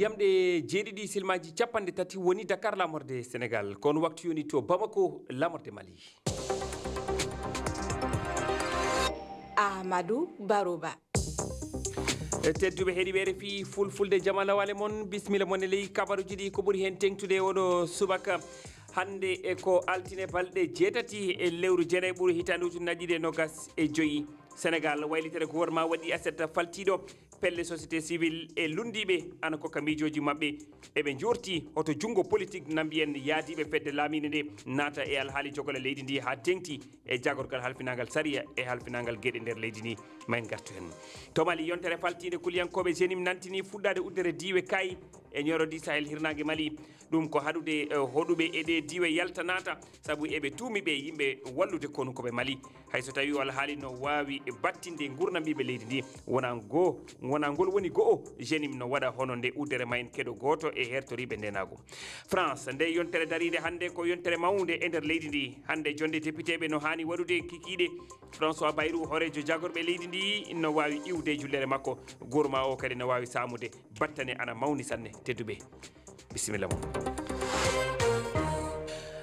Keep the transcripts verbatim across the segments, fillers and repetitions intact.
Jamɗe jeeɗiɗi silmaji capanɗe tati woni Dakar, lamorde Sénégal. Kono waktu yoni to Bamako, lamorde Mali. Amadou Baroba. Tedduɓe heɗiɓe R F I Fulfulde, jamalawale mon, bismilla mon e ley kabaruji ɗi. Ko ɓuri hen teŋtude e oɗo subaka hannde, e ko altine, balɗe jeetati e lewru jeenayi ɓuru, hitaande ujunnaji ɗiɗi e nogas e joyi. Sénégal, waylitere gouvernement waɗi aset faltiiɗo pelle société civile e lunndiiɓe ana kokka miijooji maɓɓe. Eɓe njoorti hoto junngo politique na mbiyen yaadiiɓe fedde laamiinde nde naata e alhaali jogole leydi ndi haa teeŋti e jaagorgal halfinaangal sariya e halfinaangal geɗe nder leydi ndi. Ma en ngartu heen. To Mali, yontere faltiinde kuliyankooɓe jenim nantini fuɗɗaade uddere diiwe Kay e ñooro di Sahel hirnaange Mali. Ɗum ko haɗude, eh, hoɗuɓe e ɗe diiwe yalta naata, sabu eɓe tuumi ɓe yimɓe wallude konukoɓe Mali. Hay so tawi o alhaali no waawi battinde nguurndam ɓiɓɓe leydi ndi, wona ngo, wona ngol woni go'o, jenim no waɗa hono nde uddere ma en keɗo gooto e hertoriiɓe ndenaagu. France, nde yontere dariinde hannde ko yontere mawnde e nder leydi ndi. Hannde jonde depiteeɓe no haani waɗude kikiiɗe. François Bayrou, hooreejo jaagorɓe leydi ndi, no waawi iwde e jullere makko. Goorma o kadi no waawi saamude. Battane ana mawni sanne, tedduɓe. Bisimilla mon.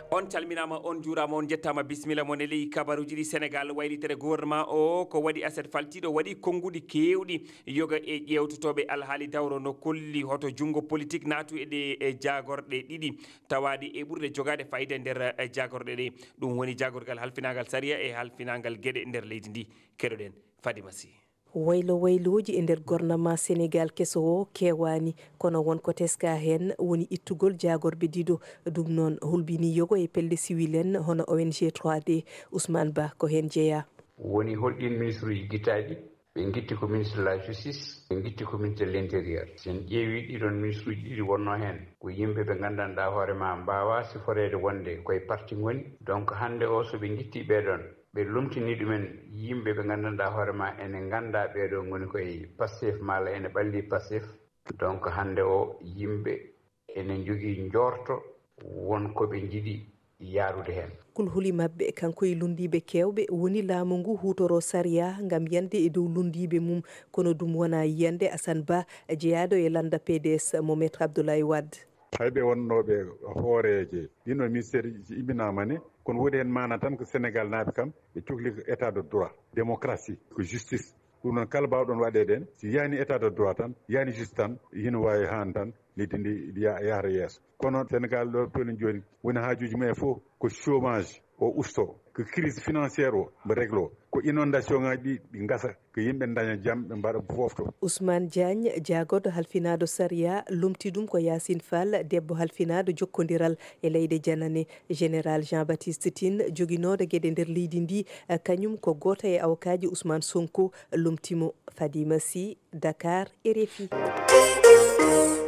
On calminaama, on njuuraama, on njettaama. Bisimilla mon e ley kabaruuji ɗi. Sénégal, waylitere gouvernement o ko waɗi aset faltiiɗo, waɗi konnguɗi keewɗi. Yoga e ƴeewtotooɓe alhaali dawro no kolli hoto junngo politique naatu e ɗe, e jaagorɗe ɗiɗi tawaaɗe e ɓurde jogaade fayida nder, eh, jaagorɗe ɗe. Ɗum woni jaagorgal halfinaangal sariya e halfinaangal geɗe nder leydi ndi. Keɗoɗen Fadima Sy. Waylo waylooji e nder gouvernement Sénégal keso o keewaani, kono won ko teskaa heen woni ittugol jaagorɓe ɗiɗo. Ɗum noon hulɓinii yogo e pelle siwil en hono O N G trois D. Ousmane Ba ko heen jeyaa. Woni holɗiin ministruuji gittaaɗi? Ɓe ngitti ko ministre de la justice, ɓe ngitti ko ministre de l'intérieur. So en ƴeewii ɗii ɗoon ministruuji ɗiɗi wonnoo heen ko yimɓe ɓe nganndanɗaa hoore maa mbaawaa siforeede wonde koye parti ngoni. Donc hannde o so ɓe ngittii ɓee ɗoon, ɓe lomtinii ɗumen yimɓe ɓe nganndanɗaa hoore maa ene nganndaa ɓee ɗoo ngoni koye Pastef malla ene ɓallii Pastef. Donc hannde o yimɓe ene njogii njoorto won ko ɓe njiɗi yaarude heen. Kulhuli maɓɓe, kanko e lunndiiɓe keewɓe, woni laamu ngu huutoroo sariya ngam yiyande e dow lunndiiɓe mum. Kono ɗum wonaa yiyande Assane Ba, jeyaaɗo e lannda P D S mo Maître Abdoulaye Wade. Hay ɓe wonnooɓe hooreeje ɗiin ɗoon ministeerji imminaama ne, kono woni heen maana tan ko Sénégal naaɓe kam, ɓe cokli ko état de droit, démocratie, ko justice. Ɗum noon, kala mbaawɗon waɗeede heen, si yahni état de droit tan, yahni juste tan, hino waawi haan tan, leydi ndi ya-, yahra yeeso. Kono Sénégal ɗo tolen jooni, woni haajuuji mumen fof ko chômage o usto, ko crise financière o mbo réglo, ko inondation ngaji ɗi, ɗi ngasa, ko yimɓe daña jam, ɓe mbaɗa foofto. Ousmane Diagne, jaagorɗo halfinaaɗo sariya, lomti ɗum ko Yacine Fall, debbo halfinaaɗo jokkondiral e leyɗe janane. Général Jean-Baptiste Tine, joginooɗo geɗe nder leydi ndi, kañum ko gooto e awokaaji Ousmane Sonko, lomti mo. Fadima Sy, Dakar, R F I.